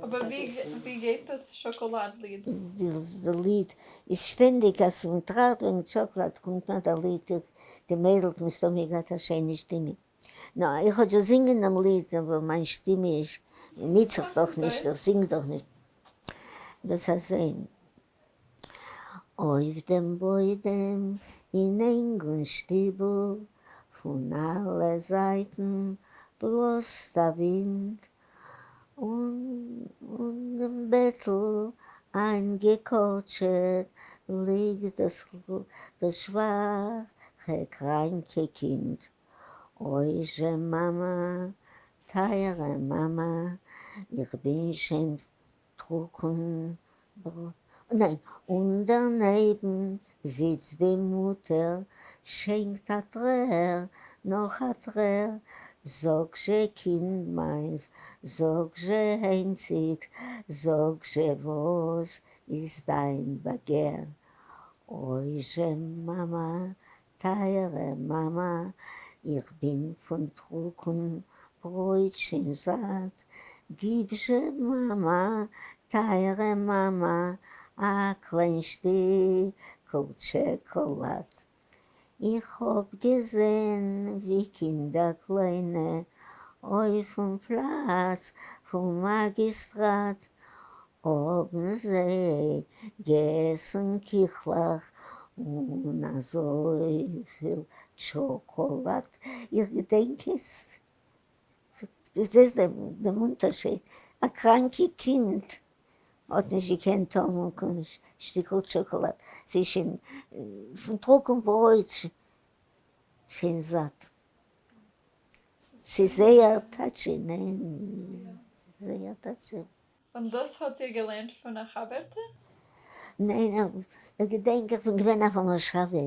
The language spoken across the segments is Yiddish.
אבער ווי גייט דאס שאקאלאד ליד? די ליד איז שטענדיג אז מען טראכט וועגן טשאקלאד קומט מיר דער ליד, די מיידל האט מסתמא געהאט א שיינע שטימע. נא, איך האב געזינגען דעם ליד אבער מיין שטימע איז ניץ איך דאך נישט, איך זינג דאך נישט. דאס אזוי. אויף דעם בוידעם אין ענגן שטיבל, פון אלע זייטן בלאזט א ווינט, און אין בעטל איינגעקארטשעט ליגט דאס שוואכע קראנקע קינד. אוי זשע מאמע, טייערע מאמע, איך בין שוין טרוקן ניין, און דערנעבן זיצט די מוטער, שענקט א טרער נאך א טרער, זאג זשע קינד מיינס, זאג זשע איינציגס, זאג זשע וואס איז דיין באגער, אוי זשע מאמע, טייערע מאמע, איך בין פון טרוקן ברויט שוין זאט, גיב זשע מאמע, טייערע מאמע, א קליין שטיקל טשעקאלאד. איך האב געזען ווי קינדער קליינע אויפן פלאץ פון מאגיסטראט האבן זיי געעסן קיכלעך און אזויפיל טשאקאלאד, איך געדענק עס, דו זעסט דעם אונטערשיד, א קראנקע קינד האט נישט געקענט האבן קיין שטיקל טשאקאלאד, ס'איז שוין פון טרוקן ברויט שוין זאט. ס'איז זייער touchy, ניין? זייער touchy. און דאס האט איר געלערנט פון א חבר'טע? ניין, איך געדענק איך בין געווען אויף א מושבה,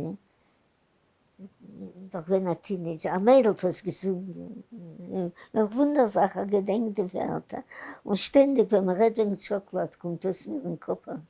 דאך געווען א teenager, א מיידל האט עס געזונגען, איך וואונדער זיך איך געדענק די ווערטער, און שטענדיג ווען מען רעדט וועגן טשאקלאד קומט עס מיר אין קאפ אריין.